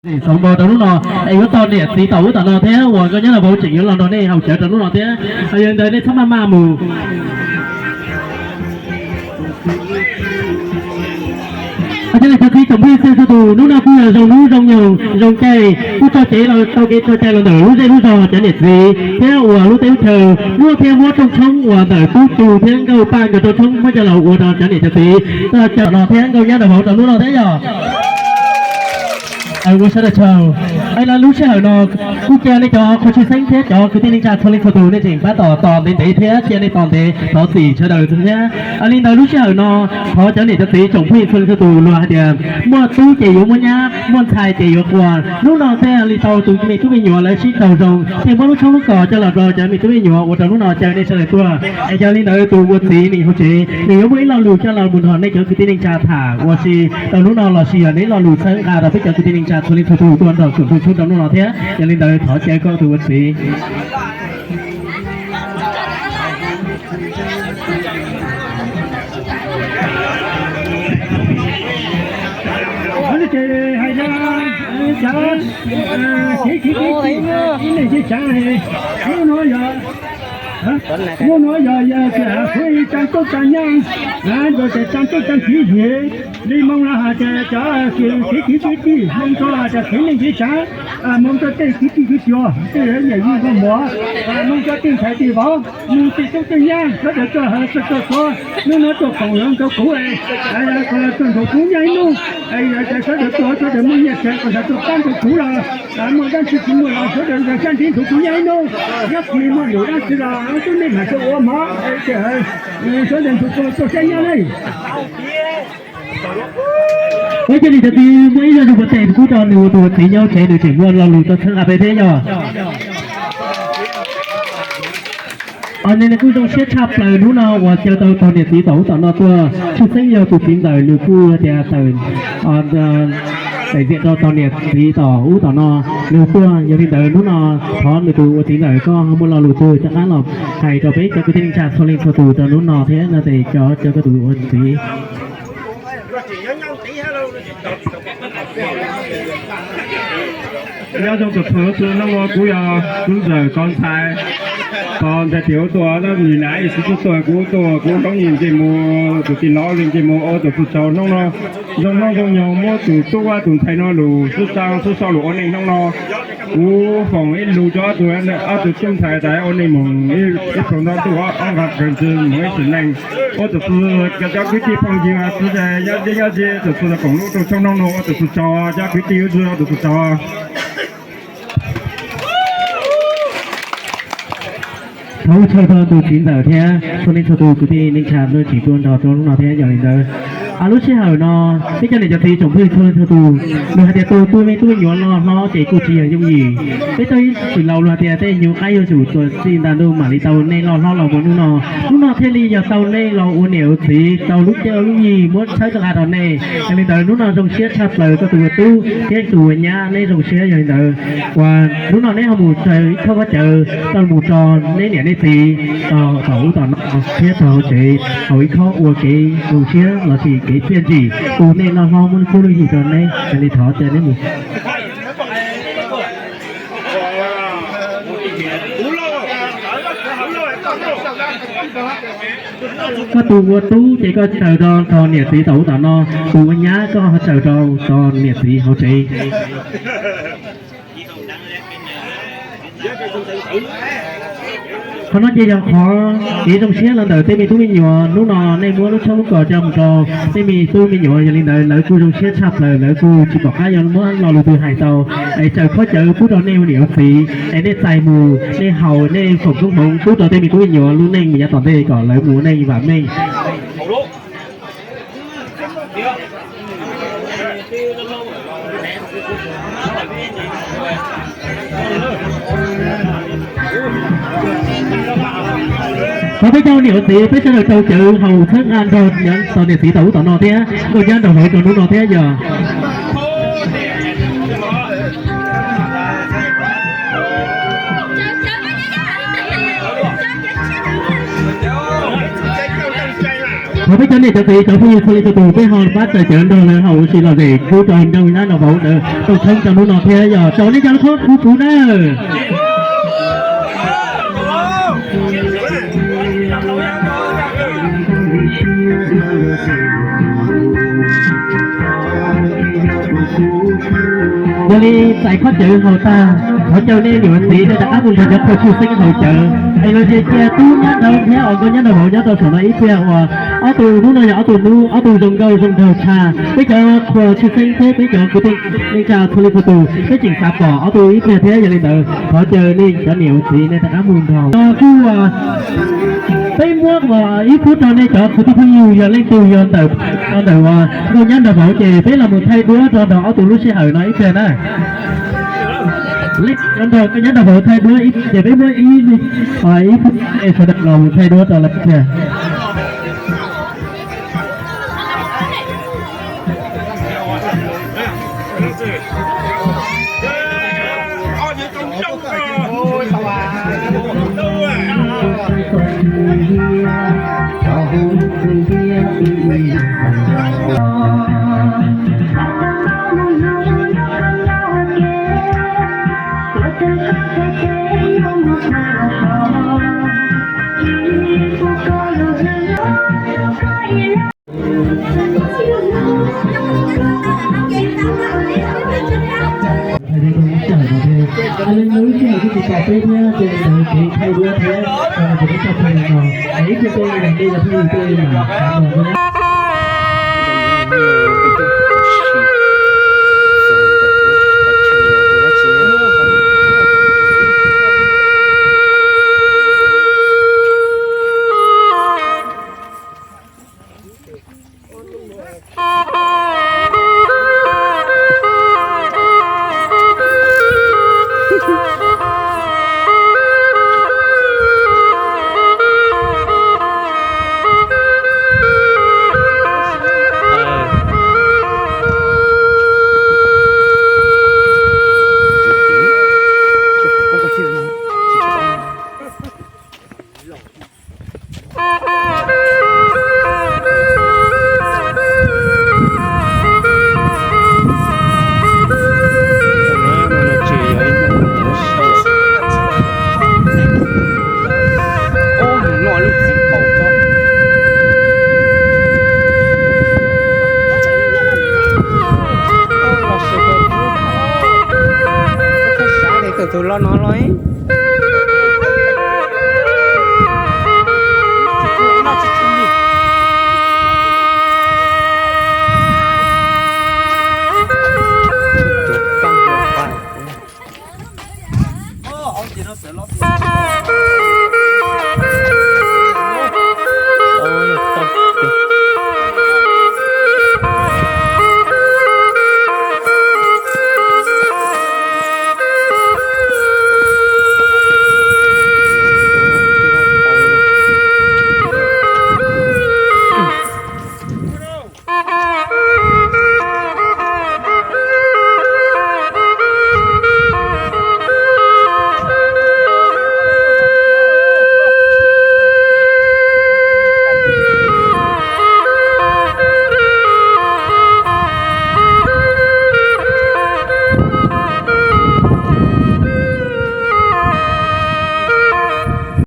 Xov npo rau hnub no, es yuav tau niam txiv tom ub tom no thiab uas nkauj nyab nraug vauv tseem yuav los nrog nej haus cawv rau hnub no thiab. Yog li ntawd nej txhob maj maj mus. Cov niam cov txiv tsoom phooj ywg txhua tus, hnub no kuj yog zoo hnub zoo nyoog zoo caij, kuj txoj kev tau kev txoj cai los ntawm lub zej lub zog cov niam txiv thiab uas lub teb lub chaw, muab thiab muab rooj tshoob uas ntawm tub tu thiab nkauj paj nkawd rooj tshoob muab coj los ua rau cov niam cov txiv txoj cai no thiab nkauj nyab nraug vauv rau hnub no thiab yog ua sawv daws tsaug. Lawv lub sij hawm no kuj cia nej cov qhov tshwj xeeb thiab cov kwv tij neej tsa txhua leej txhua tus nej tseem pab tos tos ntev ntev thiab cia nej tos ntev thov txim sawv daws thiab. Li ntawd lub sij hawm no thov cov niam cov txiv tsoom phooj ywg txhua leej txhua tus luag hais tias muaj tub ces yuav muab nyab, muaj ntxhais ces yuav quas. Hnub no thiaj li tau tus me tub me nyuam lawv sib raug zoo thiaj muab lub tshoob lub kos coj los rau cov me tub me nyuam ua rau hnub no caw nej sawv daws tuaj. Es yog li ntawd tus ua txiv nws hauv tsev nws yuav muaj ib lo lus coj los mus nrog nej cov kwv tij neej tsa tham ua si rau hnub no lossis yog neb lo lus txhawb nqa rau peb cov kwv tij neej tsa txhua leej txhua tus tuaj nrog kuv tu tshoob rau hnub no thiab. Yog li ntawd thov caw koj tus ua txiv. Ces hais tias, cov, kev, kev, kev, ib leeg ces tsaav, hnub no yog, hnub no yog, yog tias kuv tsaa tub tsaa nyab, yog tias tsaa tub tsaa kiv yim, li Hmoob los hais tias cov kev kiv kev tij, Hmoob txhua los hais tias kev neej kev tsaav, Hmoob txhua tej kwv tij kwv tij, tej yawm yij nkauj muam, Hmoob txhua tej ntxhais tej vauv, Hmoob tej tub tej nyab, sawv daws tuaj hawv tuaj tuaj tuaj, hnub no tuaj koom los nrog kuv, tuaj nrog kuv nyob ib hnub, sawv daws tuaj sawv daws muaj nyiaj txiag kom sawv daws tuaj pab nrog kuv los, muaj dab tsi tsis muaj los sawv daws nkag siab nrhiav nrog kuv nyob ib hnub, nyob kuv muaj lwm dab tsi los tub nej mam sawv ua mov, sawv daws nrog kuv tuaj saib nyob ne. Ua cia li cov txiv muaj ib zaj zug pov tes pub rau nws ua tus txiv nyob tsev nws tseem muaj lo lus tau txhawb nqa peb thiab yog. Os, nws kuj zoo siab tshaj plaws hnub no uas caw tau tus niam txiv tom ub tom no tuaj. Tshwj xeeb yog tus txiv ntxawm nws kuj tias tawm daim tiam rau tus niam txiv tom ub tom no nws tuaj. Yog li ntawd hnub no thov nws tus ua txiv ntxawm koj muaj lo lus twg rov qab los hais rau peb cov kwv tij neej tsa txhua leej txhua tus rau hnub no thiab no ces cov caw koj tus ua txiv. Nyob zoo txhua tus, hnub no kuv yog tub ntxawm tos ntxhais, tos ntxhais tias ua tuaj, nim na ib sim tuaj tuaj kuv tuaj kuv hlob nws nce mus, tus tij laug nws nce mus ua tus tub tsaug hnub no. Zoo hnub zoo nyoog muab tus tub ua tus ntxhais no lus xub tsaa xub sau lus ua neej hnub no. Kuv foom ib lus rau ob tug, ob tug tub ntxhais tas ua neej mus ib pluag nto ntuj ob nqag kawg ntxwg mus ib sim neej. Ua tus tub, cov kwv tij phooj ywg txhua tus nyob deb nyob ze, tus tub koom lub rooj tshoob hnub no ua tus tub tsaug, cov kwv tij ua txhua tus tub tsaug. Thov ua tsaug rau tus txiv ntxawm thiab txhua leej txhua tus kwv tij neej tsa tuaj tseem tuaj nrog rau hnub no thiab. Yog li ntawd, lub sij hawm no peb cov niam cov txiv tsoom phooj ywg txhua leej txhua tus, luag hais tias tu tub me tub me nyuam los hlob ces kuj tsis yog yooj yim. Peb tau ib txwm laus luag hais tias tej nyuj qaib yuav tsum tuam txij nta ntuj mam li tau nej loj hlob los mus hnub no. Hnub no thiaj li yog tau nej los ua niam ua txiv tau lub caij lub nyoog muab txhawb rov qab rau nej. Yog li ntawd hnub no zoo siab tshaj plaws koj tus ua tub thiab tus ua nyab neb zoo siab. Yog li ntawd uas hnub no neb ho mus txawm ib khob cawv tau mus tso neb niam neb txiv tom ub tom no thiab txog hauv tsev haus ib khob ua kev zoo siab lossis kev txiaj ntsig tu nej loj hlob muab lub cuab lub yig rau neb. Yog li thov caw neb mus. Koj tus ua tub ces koj tsaws rau tog niam txiv tom ub tom no, tus ua nyab koj ho tsaws rau tog niam txiv hauv tsev. Qhov no ces yog qhov kev zoo siab los ntawm tej me tub me nyuam. Hnub no nej muab lub tshoob lub kos coj mus rau tej me tub me nyuam, yog li ntawd lawv kuj zoo siab tshaj plaws, lawv kuj tsis pom qab yuav muab lo lus twg hais tau. Es tsaws khob cawv pub rau nej ua niam ua txiv, es nej txais mus, nej haus, nej foom koob hmoov pub rau tej me tub me nyuam lub neej yav tom ntej kom lawv mus ua neej vam meej. Thov peb cov niam ua txiv peb sawv daws tsaws cawv haus txhawb nqa nrog tus niam txiv tom ub tom no thiab nkauj nyab nraug vauv rau hnub no thiab yog. Thov peb cov niam cov txiv cov phooj ywg txhua leej txhua tus peb ho pab txhawb cawv nrog lawv haus ua si los lawm, kuj rau nrog nyab nrog vauv lawv tau tshoob rau hnub no thiab yog rau nej cov qhov kuv kuv na. Yog li txais khob cawv haus tag, thov caw nej niam txiv nej rov qab mus nrog cov phooj ywg tshwj xeeb haus cawv es los cia tub nyab nrog thiab os nkauj nyab nrog vauv nyob rau saum no ib pliag uas ob tug hnub no yog ob tug hnub ob tug zoo nkauj zoo nraug tshaj, peb cov qhua tshwj xeeb thiab peb cov kwv tij neej tsa txhua leej txhua tus peb tseem xav pom ob tug ib pliag thiab. Yog li ntawd thov caw nej cov niam txiv nej rov qab mus nrog kuj peb muab ib phút rau nej cov kwv tij phooj ywg yog leej twg yog ntawm, ntawm uas nkauj nyab nrog vauv ces peb los mus thaij duab rau nrog ob tug lub sij hawm no ib pliag na. Nkauj nyab nrog vauv thaij duab ces peb muab ib, ib phút es sawv daws los mus thaij duab rau lawv ib pliag. Hais li ntawd ib sij hawm kuj tsis tau peb thiab ces ntawd kuv thaij duab thiab, ces peb tso phooj ywg no, ib pliag tej no nej cov phooj ywg tej mam xav mus. Tus los no los.